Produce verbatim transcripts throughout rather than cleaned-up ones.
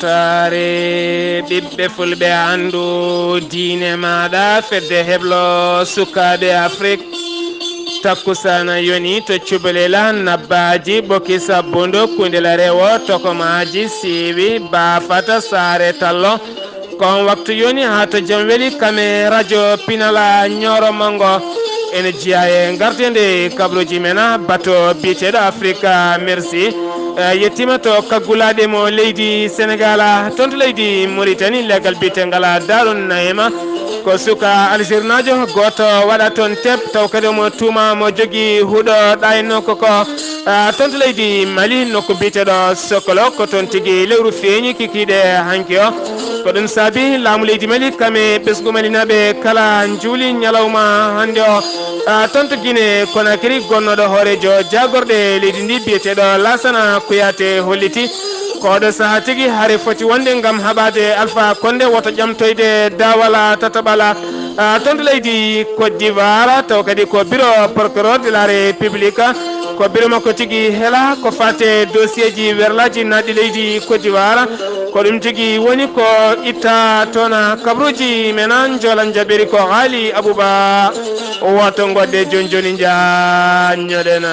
Saare ɓiɓɓe fulɓe, anndu diine maaɗa, fedde heblo sukaaɓe Afrik. Takkusana yoni to Cubalel, Nabbaaji, Ɓoki Sabbundo, Kundela Rewo, Tokomaaji, Siiwi, Baafata, Saare Tallo. Ko on waktu yoni haa to Jam Weli Kame, rajo Pinala Ñooro Mango. Ene jeyaa e ngartende kabruuji men, bato biyeteeɗo Afrika Merci. Eh, yettiima to kaggulaaɗe mo leydi Senegal, toon to leydi Mauritanie, leegal biyetengal Daaru Naima. Ko suka Algernaajo gooto waɗa toon tep, taw kadi omo tuuma mo jogii huɗo ɗayno koko. Ah, toon to leydi Mali, nokku biyeteeɗo Sokolo, ko toon tigi lewru feeñi kikiiɗe hanki o. Ko ɗum saabi laamu leydi Mali, kame ɓesngu Malinaaɓe kala njuuli ñalawma hannde o. Ah, toon to Guinée Conakry, gonnooɗo hooreejo jaagorɗe leydi ndi biyeteeɗo Laasana Kouyaté holliti ko oɗo sahaa tigi hare foti wonde ngam haɓaade Alpha Condé woto ƴamtoyde daawal tataɓal. Ah, toon to leydi Côte d'Ivoire, taw kadi ko bureau procureur de la République, ko bureau makko tigi hela ko faate dossier ji werlaaji naatɗi leydi Côte d'Ivoire. Ko ɗum tigi woni ko itta toon kabruuji men, Njoola Jabeeri, ko Haali Abuba. Woto ngoɗɗe jooni jooni, njaanñoɗen.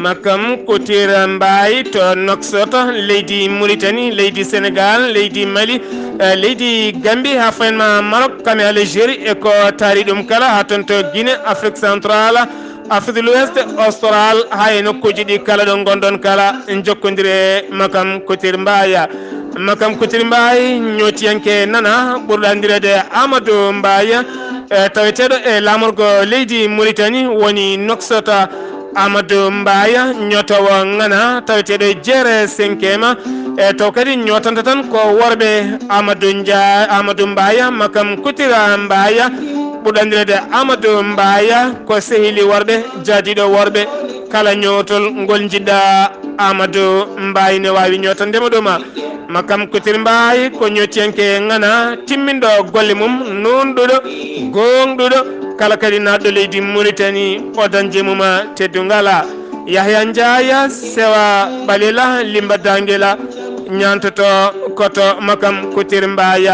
Makam Kutir Mbaay to Nouakchott, leydi Mauritanie, leydi Sénégal, leydi Mali, eh, leydi Gambie, haa fayin ma Maroc, kame Algérie, e ko taari ɗum kala, haa toon to Guinée, Afrique centrale, Afrique de l'Ouest, Austral, haa e nokkuuji ɗi kala ɗo ngonɗon kala, en njokkondire Makam Kutir Mbaaya. Makam Kutir Mbaay, ñootiyanke nana, ɓurɗo anndireede Amadou Mbaaya, e taweteeɗo e laamorgo leydi Mauritanie, woni Nouakchott. Amadou Mbaaya, ñootoowo ŋana, taweteeɗo e jeere Senkema, e taw kadi ñootanta tan ko worɓe. Amadou Nja-, Amadou Mbaaya, Makam Kutira Mbaaya, ɓurɗo anndireede Amadou Mbaaya, ko sehili worɓe, jaadiiɗo worɓe. Kala ñootol ngol njiɗɗa, Amadou Mbaay ne waawi ñootande mo ɗum. Makam Kutir Mbaay ko ñootiyanke ŋana, timminɗo golle mum, nuunɗuɗo, gooŋɗuɗo, kala kadi naatɗo leydi Mauritanie, o dañde mum teddungal. Yahya Njaay, Sewa Ɓalel, Limba Dangel, ñaantoto ko to Makam Kutir Mbaay.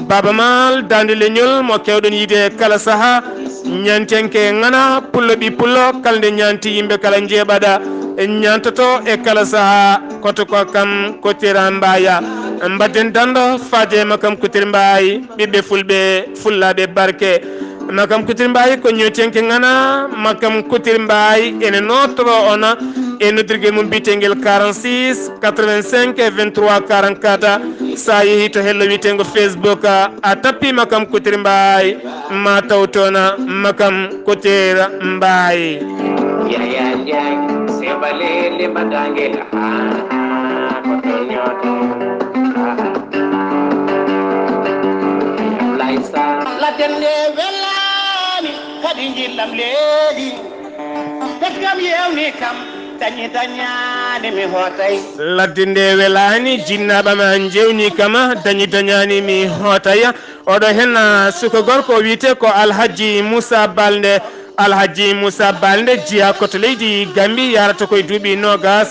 Baaba Maal, Daande Leñol, mo keewɗon yiide kala sahaa, ñaantiyanke ŋana, pullo ɓii pullo, kala nde ñaanti yimɓe kala njeeɓaɗa, ñaantoto e kala sahaa, ko to ko kam Kutir Mbaay. Mbaɗden danndo faade Makam Kutir Mbaay, ɓiɓɓe fulɓe, fullaaɓe barke. Makam Kutir Mbaay ko ñootiyanke ŋana, Makam Kutir Mbaay ene nootoroo on e noddirgel mum biyeteengel quarante-six quatre-vingt-cinq vingt-trois quarante-quatre. So a yehii to hello wiyeteengo Facebook, a tappi Makam Kutir Mbaay, ma taw toon Makam Kutir Mbaay. Yaya Njaay, Sebalele Badangel, ah, ah, ko toon ñooto, ah, ah. Ablaye Sarr. Ladde nde welani, kadi jillam leeli. Peskam yewni kam, dañi dañani mi hootay. Ladde nde welani, jinnaaɓe ma njewni kam, dañi dañani mi hootay. Oɗo hen, ah, suka gorko wiyete ko Alhaji Moussa Balde. Alhaji Moussa Balde jeyaa ko to leydi Gambie, yarata koye duuɓi noogaas.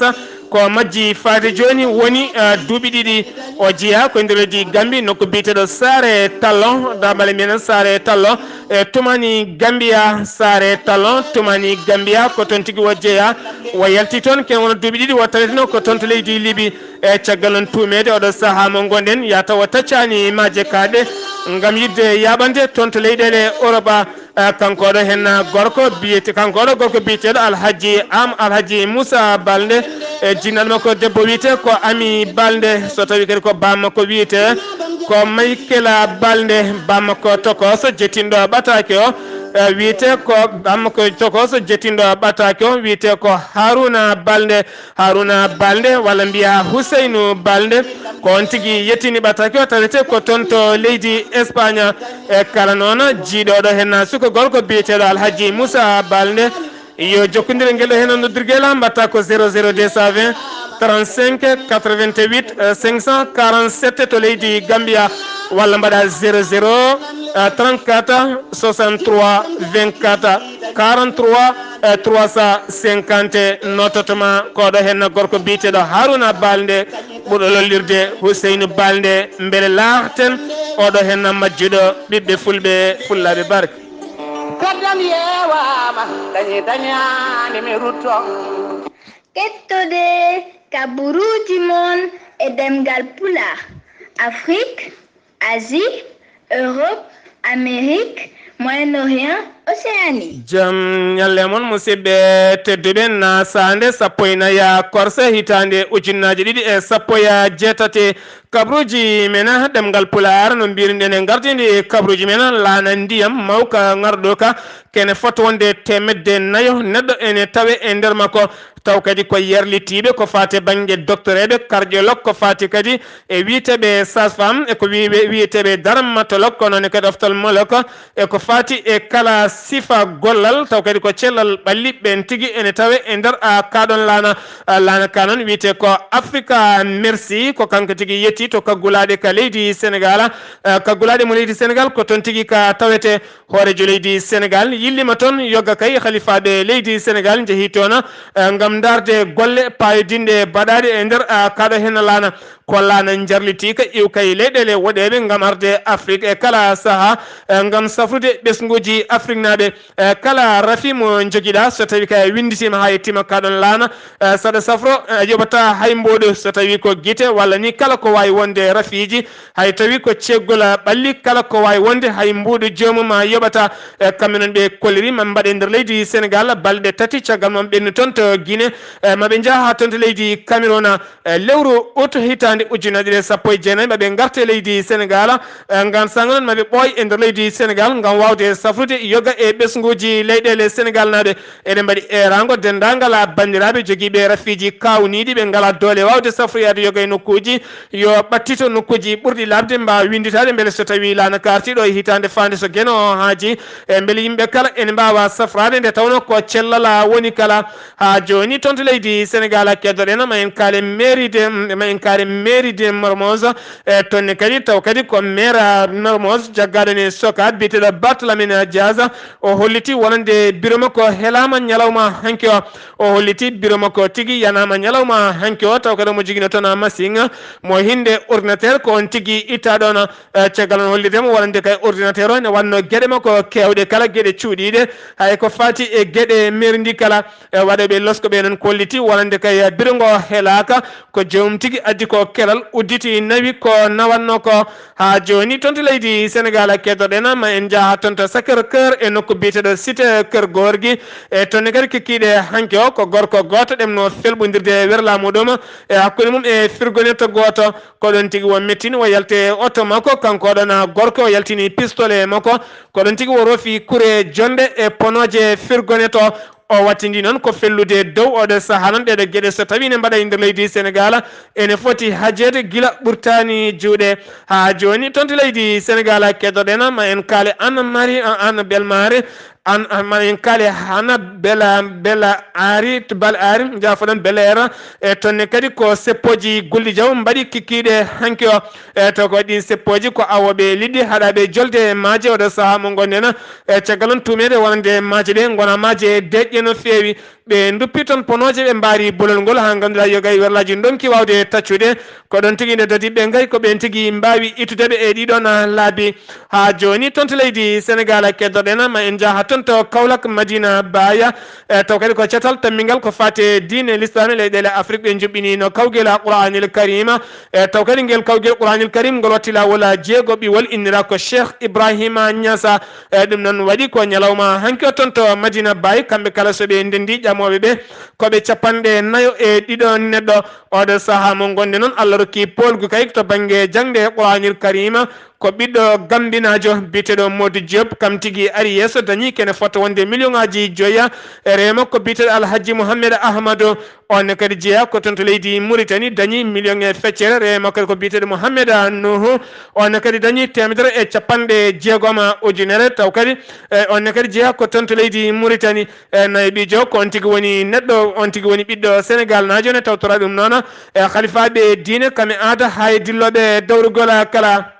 Ko majji faade jooni woni, ah, duuɓi ɗiɗi. O jeyaa ko e nder leydi Gambie, nokku biyeteeɗo Saare Tallo, damale minen Saare Tallo, e Tumani Gambia, Saare Tallo, Tumani Gambia, ko toon tigi o jeyaa. O yalti toon, ken wona duuɓi ɗiɗi, o taweteno ko toon to leydi Libi. E caggal noon tuumeede oɗo sahaa mo ngonɗen, yaa taw o taccaani maaje kaaɗe ngam yiɗde yaaɓande toon to leyɗeele Europe. Eh, kanko oɗo hen gorko biyete-, kanko oɗo gorko biyeteeɗo Alhaji Am-, Alhaji Moussa Balde, e jinnaaɗo makko debbo wiyetee ko Ami Balde, so tawii kadi ko baam makko wiyetee ko Maykela Balde, baam makko tokooso jettinɗo ɓataake o, eh, wiyetee ko baam makko tokooso jettinɗo ɓataake o, wiyetee ko Haruna Balde, Haruna Balde, walla mbiyaa Huseynu Balde, On tigi yettini ɓataake o tawete ko toon to leydi Espagne. E kala noon jiiɗoɗo heen suka gorko biyeteeɗo Alhaji Moussa Balde. Yo jokkondiral ngel ɗo heen noddirgel am mbaɗta ko zéro zéro deux cent vingt trente-cinq quatre-vingt-huit cinq cent quarante-sept to leydi Gambia, walla mbaɗa zéro zéro trente-quatre soixante-trois vingt-quatre quarante-trois trois cent cinquante. Nototo ma ko ɗo heen gorko biyeteeɗo Haruna Balde, ɓurɗo lollirde Huseynu Balde. Mbele laarten oɗo heen majjuɗo ɓiɓɓe fulɓe, fullaaɓe barke. Kaddam yeewaama, dañi dañaani mi rutto. Kettode kaburuuji mon e ɗemngal Pulaar, Afrik, Asie, Europe, Amérique, Moyen-Orient, Océanie. Jam ñalle mon, musidɓe tedduɓe, na saande sappo e nayi korse hitaande ujunnaaje ɗiɗi e sappo e jeetati. Kabruuji men ɗemngal Pulaar, no mbiyruɗen e ngartindi kabruuji men laana ndiyam mawka ngarɗo ka, kene foti wonde teemedde nayo neɗɗo ene tawe e nder makko. Taw kadi ko yerlitiiɓe ko faati e bannge doctoreeɓe, cardiologue, ko faati kadi e wiyeteeɓe sage-femme, e ko wi-, wi-, wiyeteeɓe dermatologue, ko noon kadi ophtalmologue, e ko faati e kala sifa gollal, taw kadi ko cellal ɓalli ɓeen tigi ene tawe e nder, a, kaa ɗoon laana. A, laana ka noon wiyetee ko Africa Mercy, ko kanko tigi yettii to kaggulaaɗe ka leydi Senegaal. A, kaggulaaɗe mo leydi Senegaal ko toon tigi ka tawetee. Hooreejo leydi Senegaal yillima toon, yoga kay halifaaɓe leydi Senegaal njehii toon, a, ngam ndaarde golle paayodinɗe baɗaaɗe e nder, a, kaa ɗo heen laana. Ko laana njarlitii ka iwkay leyɗeele woɗeeɓe ngam arde Afrik e kala sahaa, eh, ngam safrude ɓesnguuji Afriknaaɓe. Eh, kala rafi mo njogiɗaa, so tawii kay a winnditiima haa yettiima kaa ɗoon laana, eh, saɗa safro, eh, a yoɓataa hay mbuuɗu. So tawii ko gite walla ni kala ko waawi wonde rafiiji, hay tawii ko ceeggol ɓalli, kala ko waawi wonde hay mbuuɗu joomum a yoɓataa. Eh, kamɓe noon ɓe kolliri ma mbaɗe nder leydi Senegaal balɗe tati caggal mo ɓenni toon to Guinée, eh, ma ɓe njaha haa toon to leydi Cameroun. Eh, lewru août hitaande ujunnaje ɗiɗi e sappo e jeenayi, ma ɓe ngarte leydi Senegaal. Eh, ngaan saanga noon, ma ɓe ɓooy e nder leydi Senegaal ngam waawde safrude yoga e ɓesnguuji leyɗeele Senegaalnaaɓe. Eɗen mbaɗi eeraango denndaangal banndiraaɓe jogiiɓe rafiiji kaawniiɗi, ɓe ngalaa doole waawde safroyaade yoga e nokkuuji, yo ɓattito nokkuuji ɓurɗi laaɓde, mbaawa winnditaade mbele so tawii laana ka artii ɗo e hitaande faande so Geno o haajii, e mbele yimɓe kala ene mbaawa safraade, nde tawnoo ko cellal woni kala. Haa jooni toon to leydi Senegaal, keddoɗen ma en kaale mairie de, ma en kaale mairie de Mermoz. E toon ne kadi, taw kadi ko maire Mermoz, jaggaaɗo ne Soka, biyeteeɗo Barthélémy Dias, o holliti wonande bureau makko helaama ñalawma hanki o. O holliti bureau makko tigi yanaama ñalawma hanki o, taw kadi omo jogino toon machine mo hinnde ordinateur, ko on tigi itta ɗoon. Eh, caggal on hollirde mo wonande kay ordinateur o ene wannoo geɗe makko keewɗe kala, geɗe cuuɗiiɗe, hay ko faati e geɗe mairie ndi kala. E waɗooɓe losko ɓe noon kolliti wonande kay bureau ngo helaaka, ko joomum tigi addi ko kelal, udditi nawi ko nawatnoo ko. Haa jooni toon to leydi Senegaal, keddoɗen ma en njaha toon to Sacré-Cœur e nokku biyeteeɗo Cité Keur Gorgui. E toon ne kadi kikkiiɗe hanki o ko gorko gooto ɗemno felɓondirde e werlaa muɗum e hakkunde mum e firgoneto gooto. Ko ɗoon tigi o mettini, o yalti e oto makko, kanko ɗoon gorko, o yaltini pistolet makko. Ko ɗoon tigi o roofi kure jonɗe e ponooje firgoneto. O wattindi noon ko fellude dow. Oɗo sahaa noon, ɗeɗo geɗe so tawii ne mbaɗa e nder leydi Senegaal, ene foti hajeede gila ɓurtaani juuɗe. Haa jooni toon to leydi Senegaal, keddoɗen ma en kaale Anne Marie, Anne Belmare, An, an, ma en kaale Hana Bela, Bela Ari, to Bal Ari, jaafoɗon Bel Air. E toon ne kadi ko seppooji Gulli Jaw mbaɗi kikkiiɗe hanki o. E taw ko ɗiin seppooji ko awooɓe liɗɗi, haɗaaɓe jolde e maaje oɗo sahaa mo ngonɗen. E caggal on tuumeede wonande maaje ɗe ngona maaje deƴƴe no feewi. Ɓe nduppi toon ponooje, ɓe mbaari bolol ngol haa ngannduɗaa yoga e werlaaji ndonki waawde taccude. Ko ɗoon tigi nde dadi ɓe ngayi ko ɓeen tigi mbaawi ittude ɓe e ɗiɗon laabi. Haa jooni toon to leydi Senegaal, keddoɗen ma en njaha toon to Kaolack, Madina Baaya. E taw kadi ko catal tammingal ko faati e diine Lislaam e leyɗeele Afrik, ɓe njuɓɓiniino kawgel Qur'aanil Kariima. E taw kadi ngel kawgel Qur'aanil Kariim ngol watti laawol jeego ɓiwol, innira ko Cheikh Ibrahima Niass. E ɗum noon waɗi ko ñalawma hanki o toon to Madina Baay, kamɓe kala so ɓe ndenndi ƴamooɓe ɓe, ko ɓe capanɗe nayo e ɗiɗo neɗɗo. Oɗo sahaa mo ngonde noon, Allah rokki poolgu kay to bannge jaŋde Qur'aanil Kariima, Ko ɓiɗɗo gambinaajo biyeteeɗo Modou Diop, kam tigi ari yeeso, dañi kene fota wonde million ŋaaji joya. E reema ko biyeteeɗo Alhaji Mohamed Ahmadu, on ne kadi jeyaa ko toon to leydi Mauritanie, dañi million e feccere. Reema kadi ko biyeteeɗo Mohamed Nuhu, on ne kadi dañi teemedere e capanɗe jeegom ujunere, taw kadi, e, on ne kadi jeyaa ko toon to leydi Mauritanie. E, nayi ɓijo ko on tigi woni neɗɗo, on tigi woni ɓiɗɗo Senegal naajo ne tawtoraa ɗum noon. E, halifaaɓe diine kam e aada haa e dillooɓe dawrugol kala.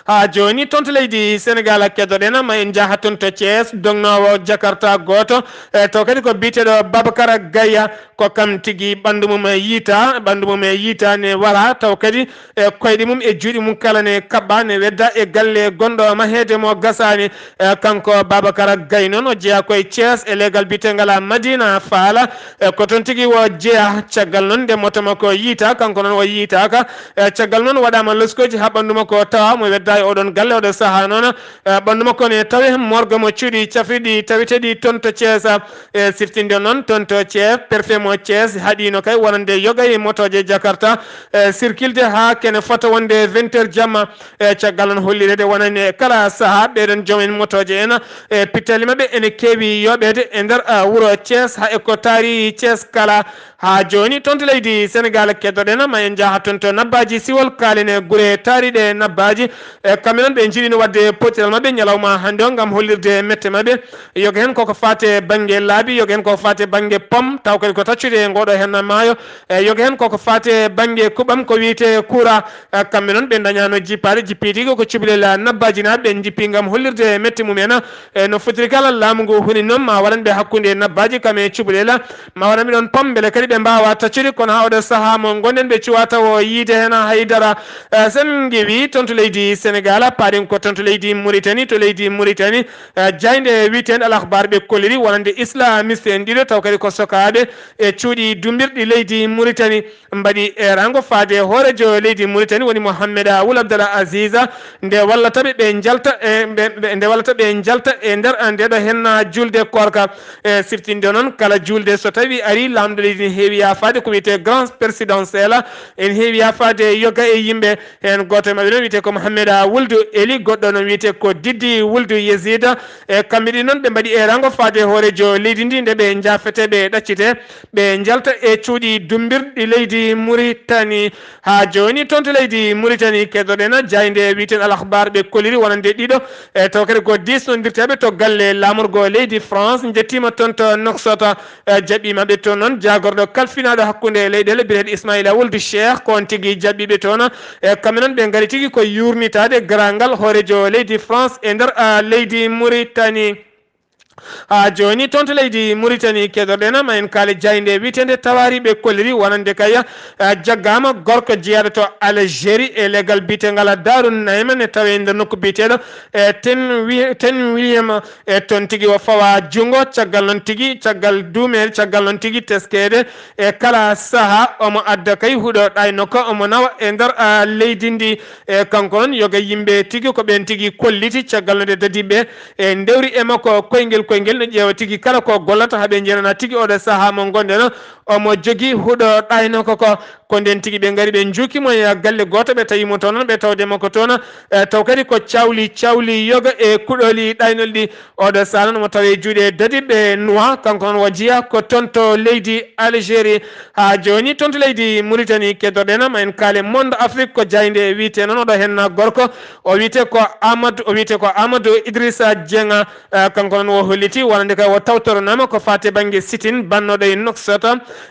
Haa jooni toon to leydi Senegal keddoɗen, ma en njaha toon to Thiès, dognoowo Jakarta gooto, e, taw kadi ko biyeteeɗo Babacar Gaya, ko kam tigi ɓanndu mum yiita, ɓanndu mum yiita ne wara, taw kadi e koyɗe mum e juuɗe mum kala ne kaɓɓa, ne wedda e galle gonɗo maheede mo gasaani. E, kanko Babacar Gaya noon o jeyaa koye Thiès e leegal biyeteengal Madina Faala. E, ko toon tigi o jeyaa, caggal noon nde moto makko yiita, kanko noon o yiitaaka. E, caggal noon waɗaama loskooji haa ɓanndu makko tawa mo wedda e oɗon galle, oɗo sahaa noon. E, ɓanndu makko ne tawi morgue mo cuuɗi cafriɗi taweteeɗi toon to Thiès. E, siftinde noon toon to Thiès, préfet mo Thiès haɗiino kay wonande yoga e motooje Jakarta, e, sirkilde haa kene fota wonde vingt heures jamma. E, caggal noon hollireede wonande kala sahaa ɓeɗon joom en motooje en, e, pittali maɓɓe ene keewi yoɓeede e nder, a, wuro Thiès haa e ko taari Thiès kala. Haa jooni toon to leydi Senegal keddoɗen, ma en njaha toon to Nabbaaji Siwol, kaalen e gure taariiɗe Nabbaaji. E, kamɓe noon ɓe njiɗino waɗde potiral maɓɓe ñalawma hannde o ngam hollirde mette maɓɓe. Yoga heen koko faati e bannge laabi, yoga heen koko faati e bannge pom, taw kadi ko taccude e ngooɗo heen maayo. E, yoga heen koko faati e bannge kuɓam ko wiyetee courant. E, kamɓe noon ɓe ndañaano jippaade, jippii tigi ko cubalel Nabbaaji naaɓe ɓe njippi ngam hollirde mette mum en. E, no fotiri kala laamu ngu huni noon ma waɗan ɓe hakkunde Nabbaaji kam e cubalel, ma waɗan ɓe ɗoon pom mbele kadi ɓe mbaawa taccude, kono haa oɗo sahaa mo ngonɗen ɓe cuwaa taw o yiide heen haydara. E, sen ngewi toon to leydi Senegal, paaɗen ko toon to leydi Mauritanie, to leydi Mauritanie, e, jaaynde wiyeteende Al Akhbar ɓe kolliri wonande islamiste en ɗiɗo taw kadi ko sokaaɓe e cuuɗi dumbirɗi leydi Mauritanie. Mbaɗi eeraango faade hooreejo leydi Mauritanie woni Mohamed Wul Abdel Aziz, nde wallata ɓe ɓe njalta e, ɓe, ɓe, nde wallata ɓe njalta e nder ndeɗo henna julde koorka. E, siftinde noon kala julde so tawi ari laamɗo leydi ne heewi yaafaade ko wiyetee grand présidentiel, en heewi yaafaade yoga e yimɓe. Heen gooto e maɓɓe noon wiyetee ko Mohamed Wuldu Eli, goɗɗo noon wiyetee ko Diddi Wuldu Yezid. E, kamɓe ɗi noon ɓe mbaɗi eeraango faade hooreejo leydi ndi nde ɓe njaafete ɓe ɗaccite. Ɓe njalta e cuuɗi dumbirɗi leydi Mauritanie. Haa jooni toon to leydi Mauritanie keddoɗen jaaynde wiyeteende Al Akhbar ɓe kolliri wonande ɗiɗo, e, taw kadi ko diisnondirteeɓe to galle laamorgo leydi France njettiima toon to Nouakchott, e, jaɓɓiima ɓe toon noon jaagorɗo kalfinaaɗo hakkunde leyɗeele biyeteeɗo Ismaila Wuldu Cheikh ko on tigi jaɓɓiiɓe toon. E, kamɓe noon ɓe ngari tigi ko yuurnitaade garaangal hooreejo leydi France e nder, a, leydi Mauritanie. Haa jooni toon to leydi Mauritanie keddoɗen ma en kaale jaaynde wiyeteende Tawaari ɓe kolliri wonande kay, eh, jaggaama gorko jeyaaɗo to Algérie e leegal biyeteengal Daaru Nayma ne tawee nder nokku biyeteeɗo, eh, Ten Wi-, Ten William, e toon tigi o fawa junngo caggal noon tigi, caggal duumeede, caggal noon tigi teskeede e kala sahaa omo adda kay huɗo ɗaynoko omo nawa e nder, ah, leydi ndi. E kanko noon yoga yimɓe tigi ko ɓeen tigi kolliti caggal no nde dadiiɓe e ndewri e makko koyngel koyngel no ƴeewa tigi kala ko gollata haa ɓe njenana tigi oɗo sahaa mo ngonɗen omo jogii huɗo ɗaynoko ko. Ko ndeen tigi ɓe ngari ɓe njuuki mo e galle gooto ɓe tawi mo toon ɓe tawde makko toon. E taw kadi ko cawli cawli yoga e kuɗooli ɗaynol ɗi. Oɗo sahaa noon omo tawee juuɗe dadiiɓe Noa, kanko noon o jeyaa ko toon to leydi Algérie. Haa jooni toon to leydi Mauritanie keddoɗen ma en kaale Monde Afrique ko jaaynde wiyetee noon oɗo heen gorko o wiyetee ko Amadou, o wiyetee ko Amadou Idrissa Dieng. Eh, kanko noon o holliti wonande kay o tawtoranaama ko faati bannge sitin bannooɗo e Nouakchott.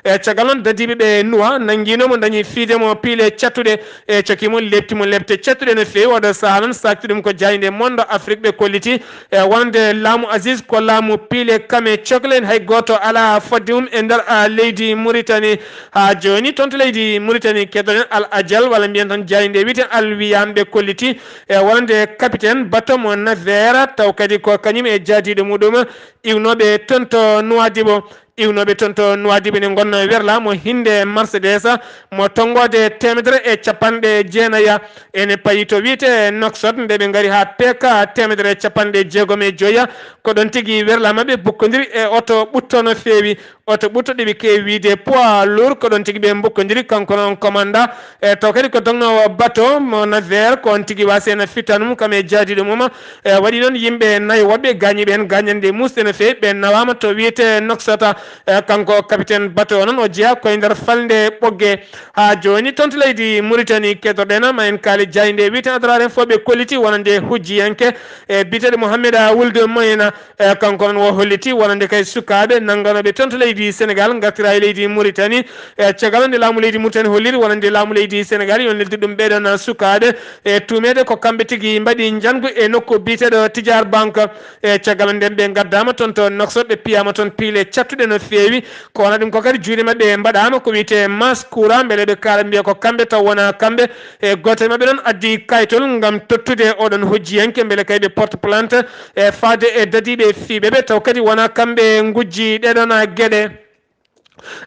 Eh, caggal noon dadiiɓe ɓe Noa nanngiino mo dañi fiide mo piile cattuɗe. E coki mum, lepti mum, lepte cattuɗe no feewi. Oɗo sahaa noon, saakti ɗum ko jaaynde Monde Afrique ɓe kolliti, e wonde laamu Aziz ko laamu piile kame cokle, hay gooto alaa fodde mum e nder, a, leydi Mauritanie. Haa jooni, toon to leydi Mauritanie, keddoɗen Al Ajal, walla mbiyen tan jaaynde wiyetee Al Wiyam ɓe kolliti, e wonde capitaine bato mo Navera, taw kadi ko kañum e jaadiiɗo muɗum iwnooɓe toon to Nouadhibou. Iwnooɓe toon to Nouadhibou ne ngonnoo werlaa mo hinnde Mercedes mo tonngoode teemedere e capanɗe jeenaya. Ene payi to wiyetee Nouakchott, nde ɓe ngari haa P K teemedere e capanɗe jeegom e joya. Ko ɗoon tigi werlaa maɓɓe bukkodiri e oto ɓutto no feewi. Oto ɓutto ɗiɓi ke wiide poids lourd, ko ɗon tigi ɓe mbokkondiri, kanko noon commanda. E taw kadi ko dognoowo bateau mo navire, ko on tigi waasi en fittanum kam e jaadiiɗo mum. E waɗi noon yimɓe nayo woɗɓe gaañiiɓe heen gaañannde muusɗe no feewi, ɓe nawaama to wiyetee Noksota. E kanko capitaine bateau o noon o jeyaa koye nder falnde Ɓoggee. Haa jooni toon to leydi Mauritanie keddoɗen ma en kaali jaaynde wiyetee Adraar Info ɓe kolliti wonande hujjiyanke e biyeteeɗo Mohamed Wuld Moyena. E kanko noon o holliti wonande kay sukaaɓe nannganooɓe toon to leydi Sénégal ngartira e leydi Mauritanie. E caggal nde laamu leydi Mauritanie holliri wonande laamu leydi Sénégal yo neldu ɗum ɓeeɗoon sukaaɓe e tuumeede ko kamɓe tigi mbaɗi njanngu e nokku biyeteeɗo Tijar Bank. E caggal nden ɓe ngaddaama toon to Nouakchott, ɓe piyaama toon piile cattuɗe no feewi. Ko wona ɗum ko kadi juuɗe maɓɓe mbaɗaama ko wiyetee masse courant, mbele ɓe kaala mbiya ko kamɓe taw wona kamɓe. E gooto e maɓɓe noon addi kayitol ngam tottude oɗon hojjiyanke mbele kay ɓe porte plainte e faade e dadiiɓe fiiɓe ɓe, taw kadi wona kamɓe ngujji ɗeɗon geɗe.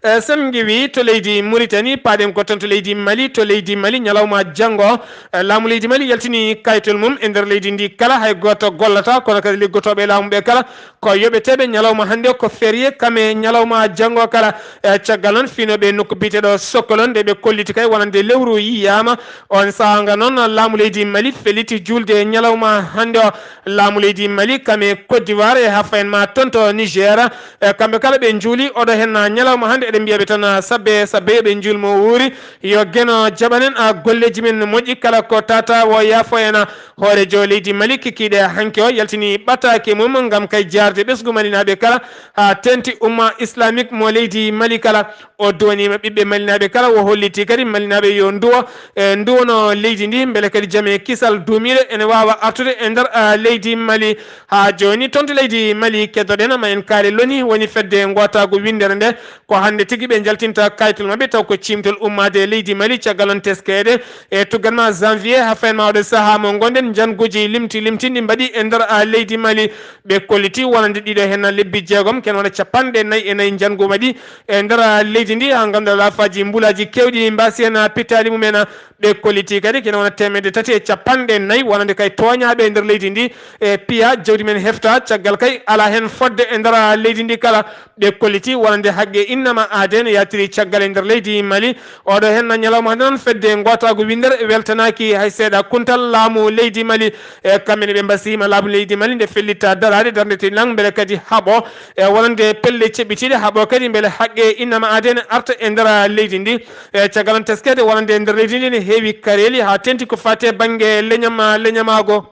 E sen ngiwi to leydi Mauritanie, paaɗen ko toon to leydi Mali. To leydi Mali, ñalawma janngo, e laamu leydi Mali yaltini kayitol mum e nder leydi ndi kala, hay gooto gollata, kono kadi liggotooɓe e laamu ɓe kala ko yoɓeteeɓe. Ñalawma hannde ko férié, kame ñalawma janngo kala. E caggal noon, fiinooɓe nokku biyeteeɗo Sokolo, nde ɓe kolliti kay wonande lewru yiyaama. On sahaa nga noon, laamu leydi Mali felliti juulde ñalawma hannde o. Laamu leydi Mali, kame Côte d'Ivoire e Hafayen ma toon to Niger, e kamɓe kala ɓe njuuli oɗo heen ñalawma hannde. Eɗen mbiya ɓe tan, sabbe, sabbe, yo ɓe njuul mo wuuri, yo Geno jaɓanen a golleeji men moƴƴi, kala ko tata o yaafo en. Hooreejo leydi Mali kikiiɗe hanki o yaltini ɓataake mum ngam kay jaarde ɓesngu Malinaaɓe kala, haa teeŋti umma islamique mo leydi Mali kala. O duwaniima ɓiɓɓe Malinaaɓe kala, o holliti kadi Malinaaɓe yo nduwo, e nduwono leydi ndi, mbele kadi jam e kisal duumiiɗo ene waawa artude e nder, a, leydi Mali. Haa jooni, toon to leydi Mali, keddoɗen ma en kaali loni woni fedde ngootaagu winndere nde. Ko hannde tigi ɓe njaltinta kayitol maɓɓe, taw ko ciimtol ummaade e leydi Mali, caggal on teskeede e tuggan ma janvier, haa fayin ma oɗo sahaa mo ngonɗen, njannguuji limti limti ndi mbaɗi e nder, a, leydi Mali. Ɓe kolliti wonande ɗiɗo heen lebbi jeegom, ken wona capanɗe nayi e nayi njanngu waɗi e nder leydi ndi, haa ngannduɗaa lafaaji mbulaaji keewɗi mbaasi heen pittaali mumen. Ɓe kolliti kadi kene wona teemedde tati e capanɗe nayi wonande kay tooñaaɓe e nder leydi ndi, e piya jawdi men hefta, caggal kay alaa heen fodde e nder leydi ndi kala. Ɓe kolliti wonande haqqe innama aaden yaatiri caggal e nder leydi Mali. Oɗo heen ñalawma hannde noon fedde ngootaagu winndere weltanaaki hay seeɗa kuntal laamu leydi Mali. E kamɓe ne ɓe mbasiima laamu leydi Mali nde fellitta daraade darnde te lang mbele kadi haɓo e wonande pelle ceɓɓitiiɗe, haɓo kadi mbele haqqe innama aaden arta e nder leydi ndi. E caggal on teskeede wonande e nder leydi ndi ne heewi kareeli haa teeŋti ko faati e bannge leñama, leñamaago.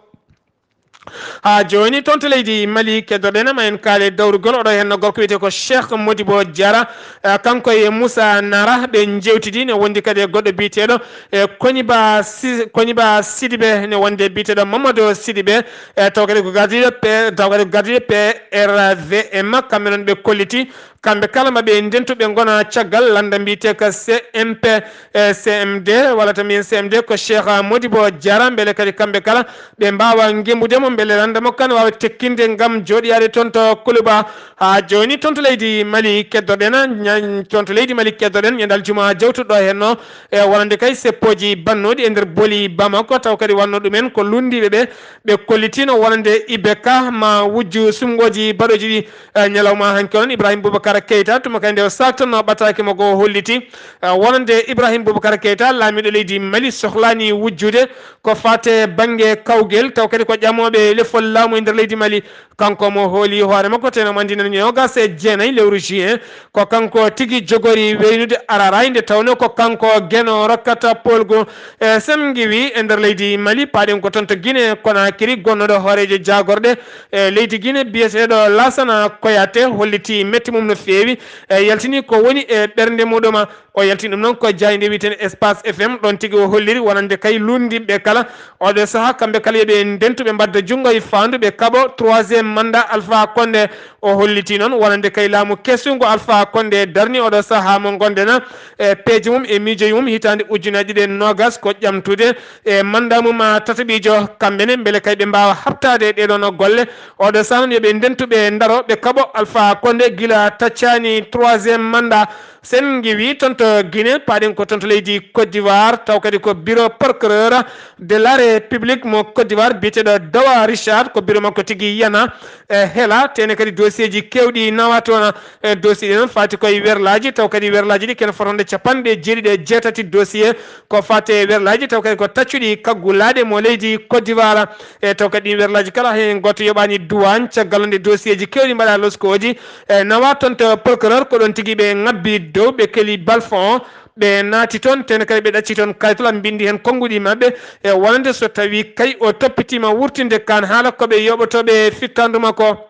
Haa jooni toon to leydi Mali keddoɗen ma en kaale dawrugol oɗo heen no gorko wiyetee ko Cheikh Modibo Diarra. Eh, kanko e Moussa Nara ɓe njeewtidi, ne wondi kadi e goɗɗo biyeteeɗo, eh, Koniba Si-, Koniba Sidibe, ne wondi e biyeteeɗo Mamadou Sidibe. Eh, taw kadi ko gardiiɗo P-, taw kadi ko gardiiɗo P R V M, kamɓe noon ɓe kolliti kamɓe kala ma ɓe ndentu ɓe ngona caggal lannda mbiyetee ko C M P, eh, C M D, walla tan mbiyen C M D ko Cheikh Modibo Diarra, mbele kadi kamɓe kala ɓe mbaawa ngembude mo, mbele lannda makko kan waawa tekkinde ngam jooɗiyaade toon to Kuluba. Haa jooni toon to leydi Mali keddoɗen, ña-, toon to leydi Mali keddoɗen, ñande aljuma jawtuɗo heen no, e wonande kay seppooji bannooɗi e nder booli Bamako, taw kadi wonno ɗumen ko lunndiiɓe ɓe, ɓe kollitiino wonande Ibeka ma wujju suɓngooji baɗooji ɗi. Eh, ñalawma hanki on, Ibrahim Boubacar Keita, tuma kay nde o saaktanno ɓataake makko o holliti, eh, wonande Ibrahim Boubacar Keita, laamiiɗo leydi Mali, sohlaani wujjude ko faate bannge kawgel, taw kadi ko ƴamooɓe lefol laamu e nder leydi Mali. Kanko mo hooli hoore makko, teno mo anndi nani noogas e jeenayi lewru juin, ko kanko tigi jogori weynude araaraay, nde tawnoo ko kanko Geno rokkata poolgu. E sen ngiwi e nder leydi Mali, paaɗen ko toon to Guinée Conakry, gonnooɗo hooreejo jaagorɗe e leydi Guinée, biyeteeɗo Lassana Koyate, holliti metti mum no feewi, e yaltini ko woni e ɓernde muɗum. O yaltini ɗum noon ko jaaynde wiyetee Espace F M, ɗoon tigi o holliri wonande kay luulndinɓe kala, oɗo sahaa kamɓe kala yo ɓe ndentu, ɓe mbadda junngo e faandu, ɓe kaɓo troisième mandat Alpha Condé. O holliti noon wonande kay laamu kesu ngu Alpha Condé darni oɗo sahaa mo ngonɗen, e peeje mum e miijoji mum hitaande ujunaaji ɗiɗi e noogas ko ƴamtude e mannda mum tataɓiijo kamɓe ne, mbele kay ɓe mbaawa haɓtaade ɗee ɗoon golle. Oɗo sahaa noon yo ɓe ndentu, ɓe ndaro, ɓe kaɓo Alpha Condé gila taccaani troisième mandat. Sen ngiwi toon to Guinée, paaɗen ko toon to leydi Côte d'Ivoire, taw kadi ko bureau procureur de la République mo Côte d'Ivoire biyeteeɗo Dawa Richard, ko bureau makko tigi yana. E hela tene kadi dossier ji kewɗi nawa toon. E dossier ɗi noon fati koye werlaji, taw kadi werlaji ɗi kene fotonde capanɗe jeeɗiɗi e jeetati dossier ko fate werlaji, taw kadi ko taccuɗi kaggulaɗe mo leydi Côte d'Ivoire. E taw kadi ɗin werlaji kala hen goto yoɓani duwan, caggal nde dossier ji kewɗi mbaɗa loskoji. E nawa toon to procureur, ko ɗon tigi ɓe ngabbi dow, ɓe keli balfon, ɓe naati toon, tene kadi ɓe ɗacci toon kayitol, mbindi heen konnguɗi maɓɓe, e wonande so tawi kay o toppitima wurtinde kan haala ko ɓe yoɓotooɓe fittandu makko.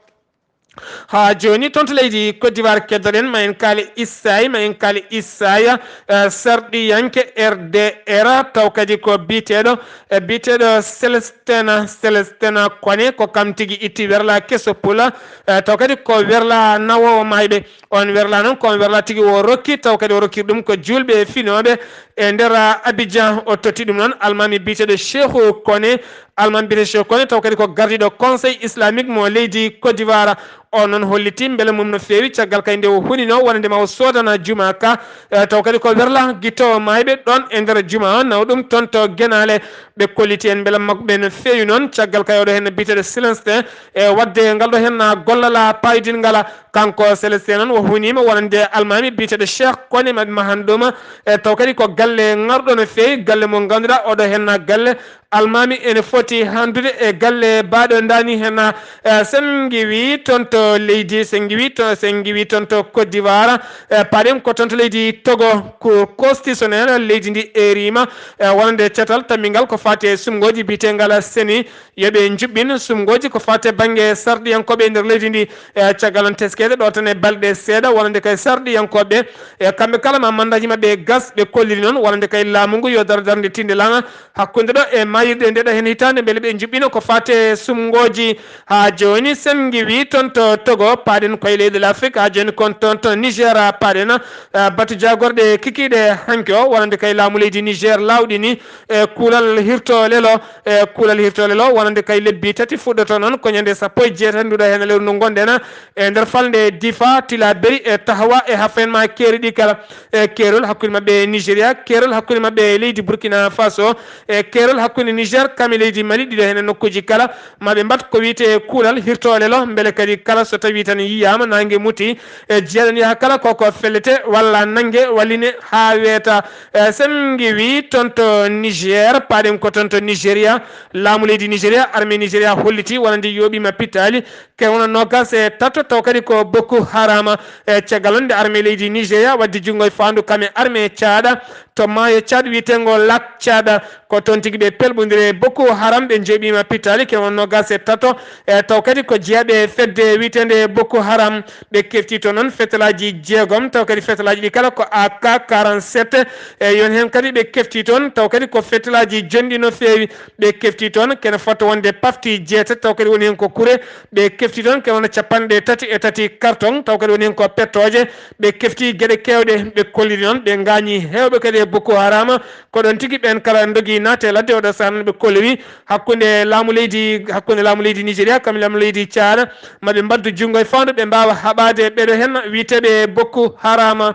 Ha jooni toon to leydi Côte d'Ivoire keddoɗen, ma en kaali Issay, ma en kaali Issay, eh, sarɗiyanke R D R, taw kadi ko biyeteeɗo, eh, biyeteeɗo Célestin, Célestin Koné, ko kam tigi itti werla keso pula, eh, taw kadi ko werla nawoowo maayɓe. On werla noon, ko on werla tigi o rokki, taw kadi o rokki ɗum ko juulɓe e finooɓe e nder Abidjan. O totti ɗum noon almaami biyeteeɗo Cheikhou Koné, almaami biyeteeɗo Cheikhou Koné, taw kadi ko gardiiɗo Conseil Islamique mo leydi Côte d'Ivoire. O noon holliti mbele mum no feewi caggal kay nde o hunino wonande ma o soodana juma ka, eh, taw kadi ko werla gittowo maayɓe ɗon e nder juma o, naw ɗum toon to Genaale. Ɓe kolliti en mbele makko ɓe no feewi noon caggal kay oɗo heen biyeteeɗo Célestin, e waɗde ngal ɗo heen gollala paydinngala. Kanko Célestin noon o hunima wonande almaami biyeteeɗo Cheikh Koné maɓɓe mahan ɗum, e taw kadi ko galle ŋarɗo no feewi, galle mo ngannduɗaa oɗo heen galle almaami ene foti handude e galle baɗo ndani heen. E sen ngiwi toon to leydi, sen ngiwi to, sen ngiwi toon to Côte d'Ivoire, e paɗen ko toon to leydi Togo, ko constitutionnel leydi ndi erima, e wonande catal tammingal ko fate sumgoji biyetengal seni, yoɓe njuɓɓin sumgoji ko fate bannge sarɗiyankoɓe e nder leydi ndi. E caggal on teskede ɗo tan e balɗe seeɗa, wonande kay sarɗiyankoɓe, e kamɓe kala ma mandaji maɓɓe gas, ɓe kolliri noon wonande kay laamu ngu yo daro darnde tinde lana hakkunde ɗo e mayirɗe nde ɗo heen hitaande, mbele ɓe njuɓɓino ko fate sumgoji. Ha jooni sen ngiwi toon to Togo, paɗen koye leyɗe l'Afrique, ha jooni kon toon to Niger paɗen, eh, batu jagorɗe kikiɗe hanki o, wonande kay laamu leydi Niger lawɗini, e kuulal hirto lelo, e kuulal hirto lelo, wonande kay lebbi tati fuɗɗoto noon ko ñande sappo e jeetati nduɗo heen lewru ndu ngonɗen, e nder falnde Difa, Tilaberi, e Tahawa, e Hafen ma keeri ɗi kala, e keerol hakkunde maɓɓe e Nigeria, keerol hakkunde maɓɓe e leydi Burkina Faso, e keerol hakkunde Niger kam e leydi Mali, ɗiɗo heen e nokkuji kala. Maɓe mbat ko wiyetee kuulal hirtoolelo, mbele kadi kala so tawi tan yiyaama naange muti, e jeeɗon yaha kala koko fellete walla nannge walline haa weeta. E sen ngiwi toon to Niger, paɗen ko toon to Nigeria. Laamu leydi Nigeria, armée Nigeria holliti wonande yooɓiima pittaali, ke wona noogas e tato, taw kadi ko Boko Haram. E caggal on nde armée leydi Nigeria waddi junngo e faandu kam e armée Caada to maayo Caad wiyeteengo Lak Caada. Ko toon tigi ɓe pelɓondiri e Boko Haram, ɓe njoɓiima pittaali, ke won noogas e tato. E taw kadi ko jeyaɓe e fedde wiyeteende Boko Haram, ɓe kefti toon noon fetalaaji jeegom, taw kadi fetalaaji ɗi kala ko A K quarante-sept. E yon heen kadi ɓe kefti toon, taw kadi ko fetalaaji jonɗi no feewi. Ɓe kefti toon kene fota wonde pafti jeetati, taw kadi woni heen ko kure. Ɓe kefti toon kene wona capanɗe tati e tati carton, taw kadi woni heen ko pettooje. Ɓe kefti geɗe keewɗe, ɓe kolliri noon, ɓe ngaañi heewɓe kadi e Boko Haram. Ko ɗon tigi ɓeen kala ndogi naate ladde, oɗo sahaa noon ɓe kolliri hakkunde laamu leydi, hakkunde laamu leydi Nigeria, kam laamu leydi Caad, maɓe mbaddu junngo e faandu, ɓe mbaawa haɓaade ɓeɗo heen wiyeteeɓe Boko Haram.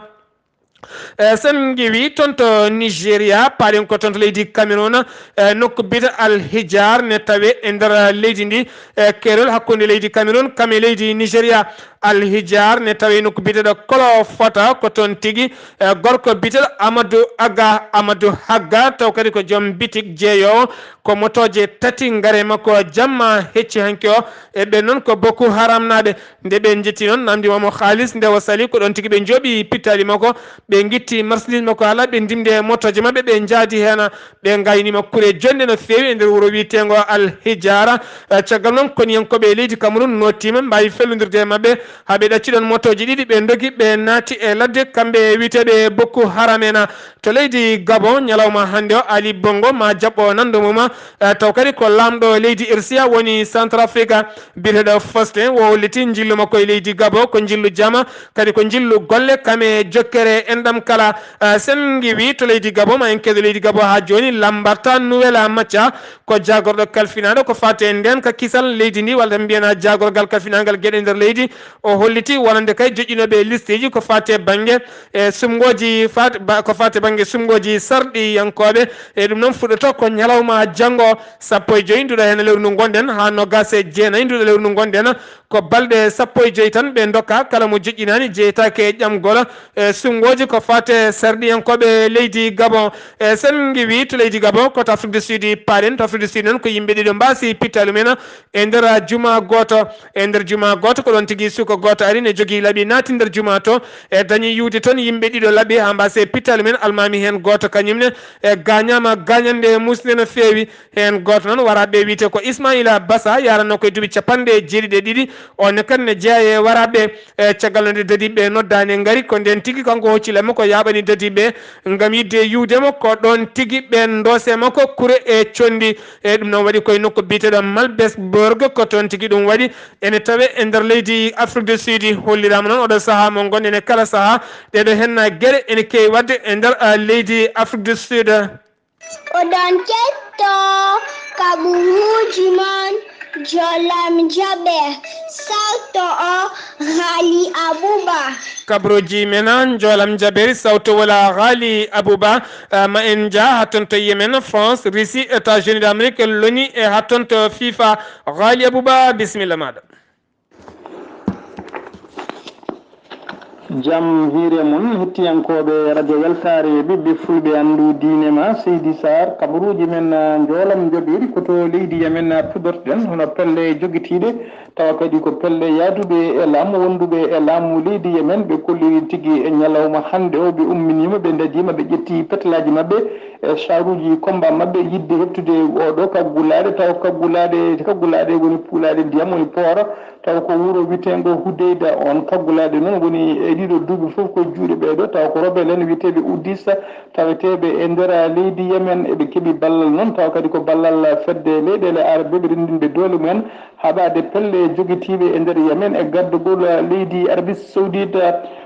E sen ngiwi toon to Nigeria, paɗen ko toon to leydi Cameroun, e nokku biyeteeɗo Al Hijar ne tawe e nder leydi ndi, e keerol hakkunde leydi Cameroun kam e leydi Nigeria. Al Hijar ne tawe nokku biyeteeɗo Kolo Fota, ko toon tigi, e gorko biyeteeɗo Amadou Aga, Amadou Hagga, taw kadi ko joom bitik jeeyoowo, ko motooje tati ngare makko jamma hecci hanki o. E ɓen noon ko Boko Haram naaɓe. Nde ɓe njetti noon, namdi mo kaalis, nde o sali, ko ɗon tigi ɓe njooɓi pittaali makko, ɓe ngitti marchandise makko, hala ɓe ndimde e motooje maɓɓe, ɓe njaadi heen, ɓe ngaynima kure jonnde no feewi e nder wuro wiyeteengo Al Hijara. Eh, caggal noon, koniyankooɓe e leydi Cameroun nootiima, mbaawi fellondirde e maɓɓe, haa ɓe ɗacci ɗon motooje ɗiɗi, ɓe ndogi, ɓe naati e ladde, kamɓe wiyeteeɓe Boko Haram en. To leydi Gabon, ñalawma hannde o, Ali Bongo ma jaɓɓo nanndo mum, eh, taw kadi ko laamɗo leydi Irsiya woni Centrafrique. Biyeteeɗo Faustin, o holliti njillu makko e leydi Gabo, ko njillu jama, kadi ko njillu golle, kam e jokkere enɗam kala. Ah, sen ngiwi to leydi Gabo, ma en keɗo leydi Gabo haa jooni, Lambarta Nuwela Macca, ko jaagorɗo kalfinaaɗo ko faati e ndeenka kisal leydi ndi, walla mbiyen jaagorgal kalfinaagal geɗe nder leydi, O holliti wonande kay joƴƴinooɓe listeeji ko faati e bannge e sumngooji faat-, ba-, ko faati e bannge sumngooji sarɗiyankooɓe. E ɗum noon fuɗɗoto ko ñalawma janngo, sappo e joy nduɗo heen lewru ndu ngonɗen, haa noogaas e jeenayi nduɗo lewru ndu ngonɗen. Ko balɗe sappo e joy tan ɓe ndokka, kala mo joƴƴinaani jeyetaake e ƴamgol e sumngooji ko faati e sarɗiyankooɓe leydi Gabon. E sen ngiwi to leydi Gabon, ko to Afrique du Sud paaɗen. To Afrique du Sud noon ko yimɓe ɗiɗo mbaasi pittaali mumen e nder juma gooto. E nder juma gooto ko ɗoon tigi suka gooto ari ne jogii laɓi naati nder juma to, e dañi yiwde toon yimɓe ɗiɗo laɓi haa mbaasi pittaali mumen, almaami heen gooto kañum ne e gaañaama gaañannde musnde no feewi. Heen gooto noon waraaɓe wiyetee ko Ismaila Basa, yaranoo ko e duuɓi capanɗe jeeɗiɗi e ɗiɗi. On ne kadi ne jeyaa e waraaɓe, e caggal nde dadiiɓe noddaani ngari, ko ndeen tigi kanko hocci laɓi makko yaaɓani dadiiɓe ngam yiɗde yiwde mo, ko ɗoon tigi ɓeen ndoose makko kure e conndi. E ɗum noon waɗi koye nokku biyeteeɗo Malbesborg, ko toon tigi ɗum waɗi. Ene tawee e nder leydi Afrique du Sud. Holliraama noon oɗo sahaa mo ngonɗen e kala sahaa, ɗeeɗo heen geɗe ene keewi waɗde e nder, ah, leydi Afrique du Sud. Oɗon kettoo kaɓuruuji mon Jolam Jaɓe, sawto o Ghali Abuba. Kaɓuruuji men Jolam Jaɓe, sawto wala Ghali Abuba. Ah, ma en njah haa toon to Yemen, France, Russie, États-Unis d'Amérique, l'ONU e haa toon to FIFA. Ghali Abuba, bisimilla maaɗa. Jam hiire mon, hettiyankooɓe radio Yaltaare, ɓiɓɓe fulɓe, anndu diine ma, Seydi Sarr, kabaruuji men, ah, njoolam njoɓiri ko to leydi Yemen, ah, puɗortoɗen, hono pelle jogitiiɗe, tawa kadi ko pelle yaaduɓe e laamu, wonduɓe e laamu leydi Yemen, ɓe kolliri tigi e ñalawma hannde o, ɓe umminiima, ɓe ndadiima, ɓe ƴetti petelaaji maɓɓe e saaruuji kommba maɓɓe, yiɗde heɓtude oɗo kaggulaaɗe, tawa kaggulaaɗe, kaggulaaɗe woni puulaaɗe ndiyam, woni poora, tawa ko wuro wiyeteengo Hudeyda on. Kaggulaaɗe noon woni e ɗiɗo duuɓi fof ko juuɗe ɓeeɗo, tawa ko rebelle en wiyeteeɓe Houthis, taweteeɓe e nder leydi Yemen. Eɓe keɓi ballal noon, tawa kadi ko ballal fedde leyɗeele Arabe ɓe renndinɓe doole mumen, haɓaade pelle jogitiiɓe e nder Yemen e gardagol leydi Arabie Saoudite.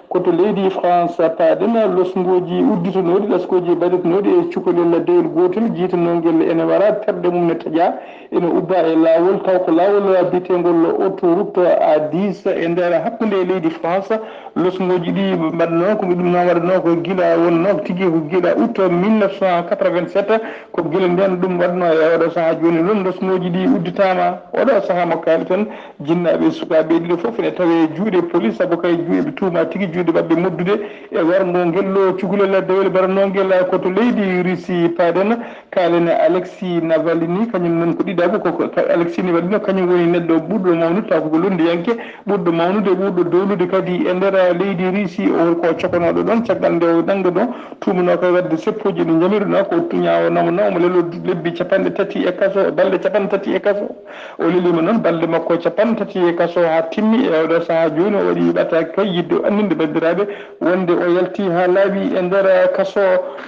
Ko to leydi France paaɗen, losngooji udditanooɗi, laskooji baɗitanooɗi e cukalel dewel gootel, jiytanoongel ene wara, terɗe mum ne taƴaa. Ene ubbaa e laawol, taw ko laawol biyeteengol autoroute A dix e nder hakkunde e leydi France. Losngooji ɗi mbaɗnoo, ko ɗum noon waɗnoo ko gila, wonnoo tigi ko gila août mille neuf cent quatre-vingt-sept, ko gila ndeen ɗum waɗnoo e oɗo sahaa jooni noon. Losngooji ɗi udditaama oɗo sahaa mo kaalten, jinnaaɓe e sukaaɓe ɗiɗo fof ene tawee juuɗe police, sabu kay juuɗe ɓe tuumaa tigi juuɗe maɓɓe moddude e warngo ngel ɗo cukalel dewel mbaɗanoo ngel ko to leydi Russie paaɗen. Kaalen Alexis Navalny, kañum noon ko ɗiɗaɓo, ko, ko Alexis Navalny, kañum woni neɗɗo ɓurɗo mawnude, taw ko ko lunndiyanke ɓurɗo mawnude, ɓurɗo dowlude kadi e nder leydi Russie. O ko cokanooɗo ɗoon, caggal nde o nannguno, tuumanoo ko e waɗde seppooji ɗi njamiruno, ko tuñaawo nawnaama mo lelo lebbi capanɗe tati e kaso, balɗe capanɗe tati e kaso. O leliima noon balɗe makko capanɗe tati e kaso haa timmi. E oɗo sahaa jooni o waɗi ɓataake kay yiɗde anndinde banndiraaɓe wonde o yalti haa laaɓi e nder kaso.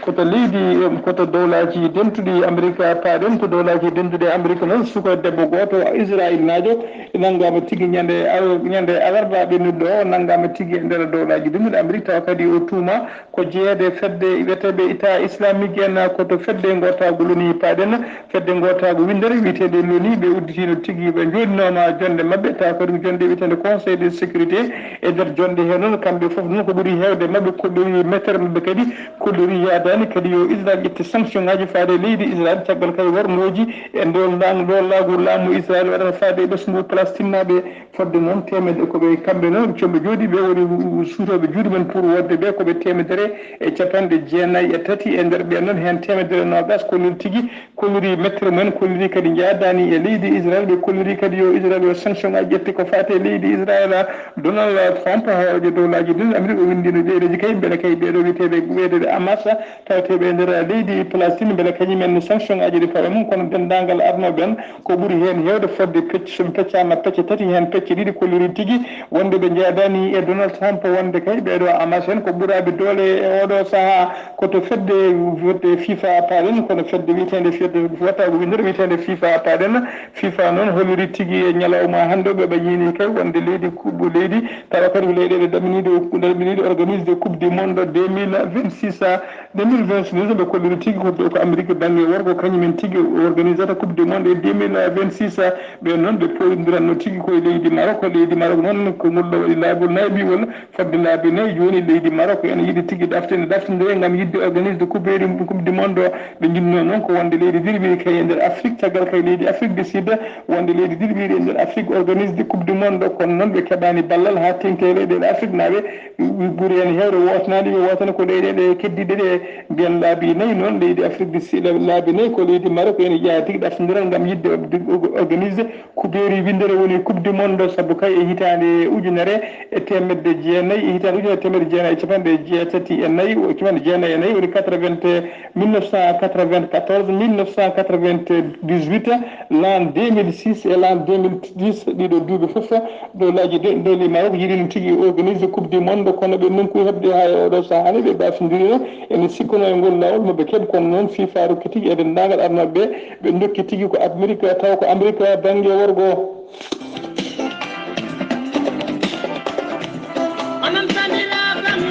Ko to leydi, ko to dowlaaji dentuɗi Amerik paaɗen. To dowlaaji dentuɗi Amerik noon, suka debbo gooto Israel naajo nanngaama tigi ñande al-, ñande alarba ɓennuɗo o, nanngaama tigi e nder dowlaaji dentuɗi Amerik, tawa kadi o tuuma ko jeyeede fedde wiyeteeɓe État islamique en, ko to fedde ngootaagu loni paaɗen. Fedde ngootaagu winndere wiyeteende loni, ɓe udditiino tigi, ɓe njooɗinooma jonnde maɓɓe, tawa kadi ko jonnde wiyeteende Conseil de sécurité. E nder jonnde hee noon, kamɓe fof noon ko ɓuri heewde maɓɓe kolliri, mettere maɓɓe kadi kolliri yaadaani kadi yo Israel ƴettu sanction ŋaaji faade e leydi Israel, caggal kay warnooji e nder ndaan, doolaagu laamu Israel waɗata faade e ɓesngu Palestinnaaɓe. Fodde noon, teemedde ko ɓe, kamɓe noon, comɓe jooɗi ɓe woni suutooɓe juuɗe men pour wodde ɓe ko ɓe teemedere e capanɗe jeenayi e tati. E nder ɓeen noon, heen teemedere noogaas kolliri tigi, kolliri mettere mumen, kolliri kadi njaadaani e leydi Israel. Ɓe kolliri kadi yo Israel yo sanction ŋaaji ƴette ko faati e leydi Israel. Donald Trump, hooreejo dowlaaji ɗin Amerik, o winndiino ɗereeji kay, mbele kay ɓeeɗo wiyeteeɓe, wiyeteeɓe Hamas, taweteeɓe e nder leydi Palestine, mbele kañum en sanction ŋaaji ɗi fawa e mum, kono denndaangal arnooɓe ɓen, ko ɓuri heen heewde fodde pecce, so mi peccaama pecce tati, heen pecce ɗiɗi kolliri tigi wonde ɓe njaadaani e Donald Trump, wonde kay ɓeeɗo Hamas en ko ɓuraaɓe doole e ooɗo sahaa. Ko to fedde, fedde FIFA paaɗen, kono fedde wiyeteende, fedde watta ko winndere wiyeteende FIFA paaɗen. FIFA noon holliri tigi e ñalawma hannde o, ɓe ɓañiini kay wonde leydi kuɓɓo leydi, tawa kadi ko leyɗeele ɗaɓɓiniiɗe o Nde ɓe yiɗi organise de coupe du monde deux mille vingt-six, deux mille vingt-six, ɓe kolliri tigi ko, ko Amérique bannge worgo, kañum en tigi organisata coupe du monde e deux mille vingt-six. Ɓe noon ɓe pooɗondiranno tigi koye leydi Maroc. Leydi Maroc noon ko ngol ɗo waɗi laawol nayi, walla fodde laabi nayi jooni leydi Maroc ene yiɗi tigi ɗaftinde, ɗaftindire ngam yiɗde organise de coupe du, coupe du monde o. Ɓe njinnoo noon ko wonde leydi dirɓiɗi kay e nder Afrique, caggal kay leydi Afrique du Sud, wonde leydi dirɓiɗi e nder Afrique organise de coupe du monde, kono noon ɓe keɓaani ballal haa teeŋti e leyɗeele Afrique naaɓe. Ɓuri heen heewde wootanaani ɓe, wootana ko leyɗeele keddiiɗe ɗe. Mbiyen laabi nayi noon leydi Afrique du Sud, laabi nayi ko leydi Maroc ene jeyaa tigi ɗaftindiral ngam yiɗde organise kubeeri winndere woni coupe du monde, sabu kay e hitaande ujunere e teemedde jeenayi, e hitaande ujunere teemedde jeenayi e capanɗe jeetati e nayi, o capanɗe jeenayi e nayi woni quatre-vingt, mille neuf cent quatre-vingt-quatorze, mille neuf cent quatre-vingt-dix-huit, l'an deux mille six e l'an deux mille dix, ɗiɗo duuɓi fof, dowlaaji de, dowli Maroc yiɗino tigi organise coupe du monde, kono ɓe nunkuyi heɓde haa e oɗo sahaa ni ɓe bafindiriino. Ene sikkuno e ngol laawol mo ɓe keɓ, kono noon FIFA rokki tigi e denndaangal arnooɓe ɓe, ɓe ndokki tigi ko Amérique, taw ko Amérique bannge worgo. Onon bandiraaɓe am,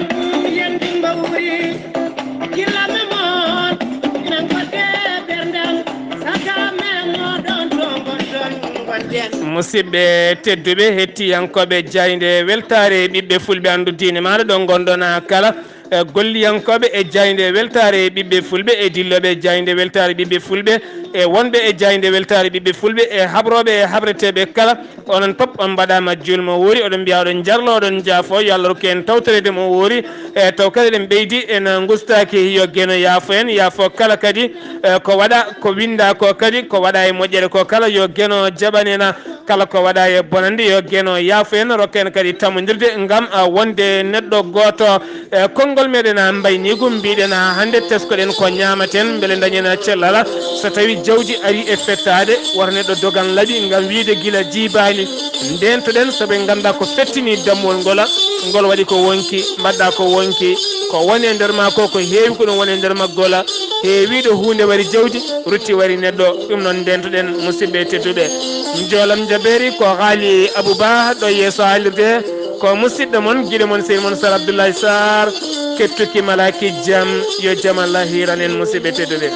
yen mbawri, gila me mon, ina ngodde ɓerndam, saka men oɗon to ngonɗon, ngonɗen. Musidɓe tedduɓe, hettiyankooɓe jaaynde weltaare ɓiɓɓe fulɓe, anndu diine maaɗa ɗo ngonɗon kala, e golliyankooɓe e jaaynde weltaare ɓiɓɓe fulɓe, e dillooɓe e jaaynde weltaare ɓiɓɓe fulɓe, e wonɓe e jaaynde weltaare ɓiɓɓe fulɓe, e habrooɓe e habreteeɓe kala, onon pop on mbaɗaama juul mo wuuri, oɗon mbiya oɗon jarlo, oɗon njaafo, yo Allah rokku en tawtoreede mo wuuri. E taw kadi eɗen ɓeydi, en ngustaaki, yo Geno yaafo en, yaafo kala kadi, e ko waɗa, ko winnda ko kadi, ko waɗa e moƴƴere ko kala, yo Geno jaɓan en. Kala ko waɗa e bonannde, yo Geno yaafo en, rokka en kadi tammondirde ngam, a, wonde neɗɗo gooto. E konngol meɗen, a, mbayniigu, mbiɗen, a, hannde teskoɗen ko ñaamaten, mbele dañen cellal. So tawi jawdi ari e fettaade, wota neɗɗo dogan laabi ngam wiyde gila jiibaani. Ndeentoɗen, so ɓe ngannda ko fettini dammuwol ngol, ngol waɗi ko wonki, mbaɗɗa ko wonki, ko woni e nder ma ko, ko heewi ko ɗum woni e nder maggol, heewiiɗo huunde wari jawdi, rutti wari neɗɗo. Ɗum noon ndeentoɗen, musidɓe tedduɓe. Njoolam jabeeri ko Haali Abou Ba ɗo yeeso haalirde, ko musidɗo mon, giɗo mon, sehil mon Sar Abdoulaye Sarr, kettuki malaaki jam, yo jam Allah hiiran en, musidɓe tedduɓe.